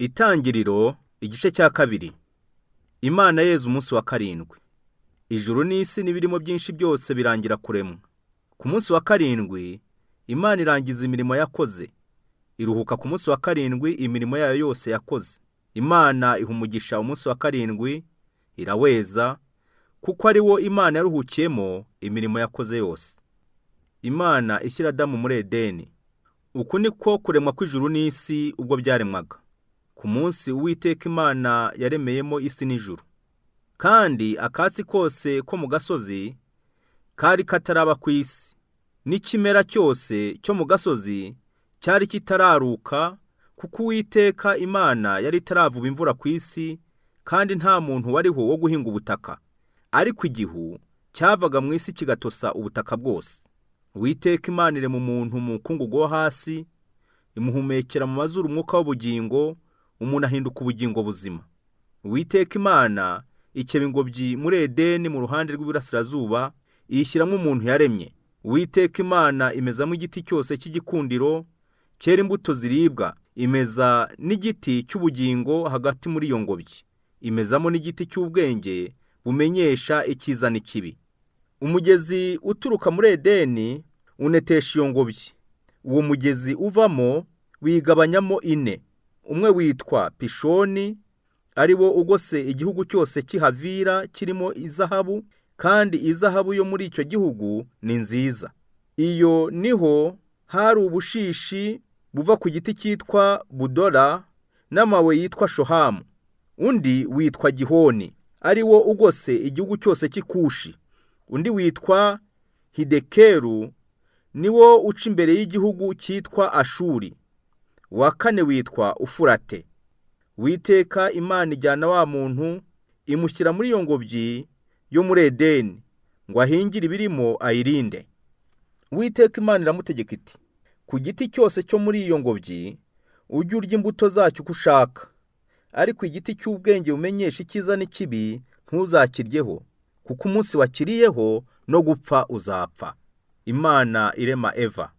Itangiriro igice cya 2. Imana yeza umunsi wa 7. Ijuru n'isi n'ibirimo byinshi byose birangira kuremwa. Ku munsi wa 7 Imana irangiza imirimo yakoze. Iruhuka ku munsi wa 7 imirimo yayo yose yakoze. Imana iha umugisha umunsi wa 7 iraweza, kuko ari wo Imana yaruhukiyemo imirimo yakoze yose. Imana ishyira Adamu muri Edeni. Uku niko kuremwa kw'ijuru n'isi ubwo byaremwaga. Ku munsi Uwiteka Imana yaremeyemo isi n'ijuru. Kandi akatsi kose ko mu gasozi kari kataraba ku isi, n'ikimera cyose cyo mu gasozi cyari kitararuka, kuko Uwiteka Imana yari itaravuba imvura ku isi, kandi nta muntu wariho wo guhinga ubutaka. Ariko igihu cyavaga mu isi kigatosa ubutaka bwose. Uwiteka Imana irema umuntu mu mukungugu wo hasi, imuhumekera mu mazuru umwuka w'ubugingo, umuntu ahinduka ubugingo buzima. Uwiteka Imana ikeba ingobyi muri Edeni mu ruhande rw'iburasirazuba, iyishyiramo umuntu yaremye. Uwiteka Imana imezamo igiti cyose cy'igikundiro cyera imbuto ziribwa, imeza n'igiti cy'ubugingo hagati muri iyo ngobyi, imezamo n'igiti cy'ubwenge bumenyesha icyiza n'ikibi. Umugezi uturuka muri Edeni unetesha iyo ngobyi. Uwo mugezi uvamo wigabanyamo 4. Umwe witwa Pishoni, ari wo ugose igihugu cyose cy'i Havila kirimo izahabu, kandi izahabu yo muri icyo gihugu ni nziza. Iyo niho hari ubushishi buva ku giti cyitwa Budora n'amabuye yitwa Shohamu. Undi witwa Gihoni, ari wo ugose igihugu cyose cy'i Kushi. Undi witwa Hidekeru, ni wo uca imbere y'igihugu cyitwa Ashuri. Uwa kane witwa Ufurate. Uwiteka Imana ijyana wa muntu, imushyira muri iyo ngobyi yo muri Edeni, ngo ahingire ibirimo ayirinde. Uwiteka Imana iramutegeka iti: ku giti cyose cyo muri iyo ngobyi ujye urya imbuto zacyo uko ushaka, ariko igiti cy'ubwenge bumenyesha icyiza n'ikibi ntuzakiryeho, kuko umunsi wakiriyeho no gupfa uzapfa. Imana irema Eva.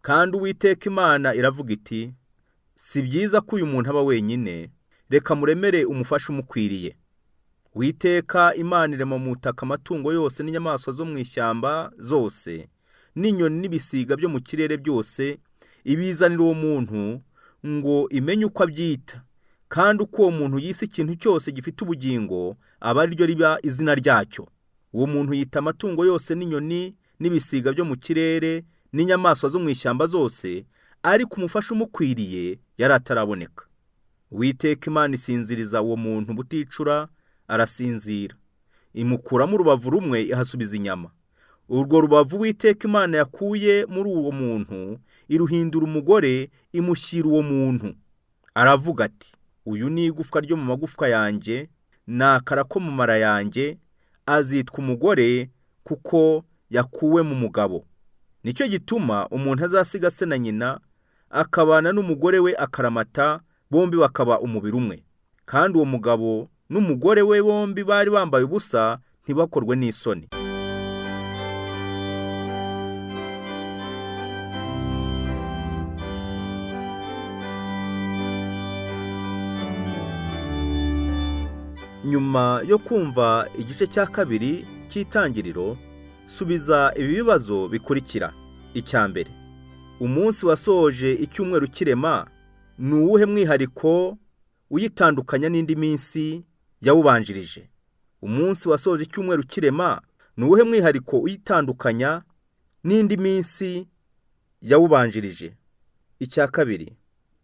Kandi Uwiteka Imana iravuga iti: si byiza ko uyu muntu aba wenyine, reka muremere umufasha umukwiriye. Uwiteka Imana irema mu butaka amatungo yose n'inyamaswa zo mu ishyamba zose, n'inyoni n'ibisiga byo mu kirere byose, ibizanira uwo muntu ngo imenye uko abyita. Kandi uko uwo muntu yise ikintu cyose gifite ubugingo, aba ari ryo riba izina ryacyo. Uwo muntu yita amatungo yose n'inyoni n'ibisiga byo mu kirere n'inyamaswa zo mu ishyamba zose, ariko umufasha umukwiriye yari ataraboneka. Uwiteka Imana isinziriza uwo muntu buticura, arasinzira. Imukuramo urubavu rumwe ihasubiza inyama. Urwo rubavu Uwiteka Imana yakuye muri uwo muntu iruhindura umugore, imushyira uwo muntu. Aravuga ati: uyu ni igufwa ryo mu magufwa yanjye, ni akara ko mu mara yanjye, azitwa umugore kuko yakuwe mu mugabo. Nicyo gituma umuntu azasiga se na nyina, akabana n'umugore we akaramata, bombi bakaba umubiri umwe. Kandi uwo mugabo n'umugore we bombi bari bambaye ubusa, ntibakorwe n'isoni. Nyuma yo kumva igice cya 2 cy'itangiriro, subiza ibi bibazo bikurikira. Icya mbere, umunsi wasoje icyumweru kirema ni uwuhe mwihariko uyitandukanya n'indi minsi yawubanjirije? Umunsi wasoje icyumweru kirema ni uwuhe mwihariko uyitandukanya n'indi minsi yawubanjirije? Icya 2,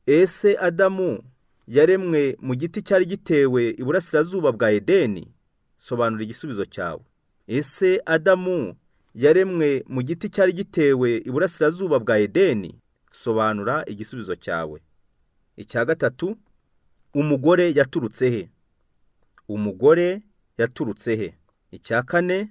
ese Adamu yaremwe mu giti cyari gitewe iburasirazuba bwa Edeni? Sobanura igisubizo cyawe. Ese Adamu yaremwe mu giti cyari gitewe iburasirazuba bwa Edeni? Sobanura igisubizo cyawe. Icya 3, umugore yaturutse he? Umugore yaturutse he? Icya 4,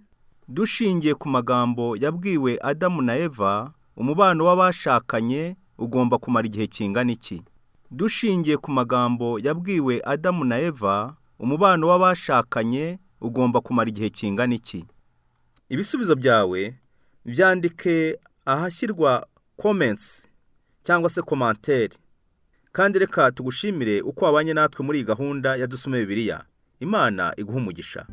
dushingiye ku magambo yabwiwe Adamu na Eva, umubano w'abashakanye ugomba kumara igihe kingana iki? Dushingiye ku magambo yabwiwe Adamu na Eva, umubano w'abashakanye ugomba kumara igihe kingana iki? Ibisubizo byawe byandike ahashyirwa comments cyangwa se commentaire. Kandi reka tugushimire uko wabanye natwe muri iyi gahunda ya Dusome Bibiliya. Imana iguhe umugisha.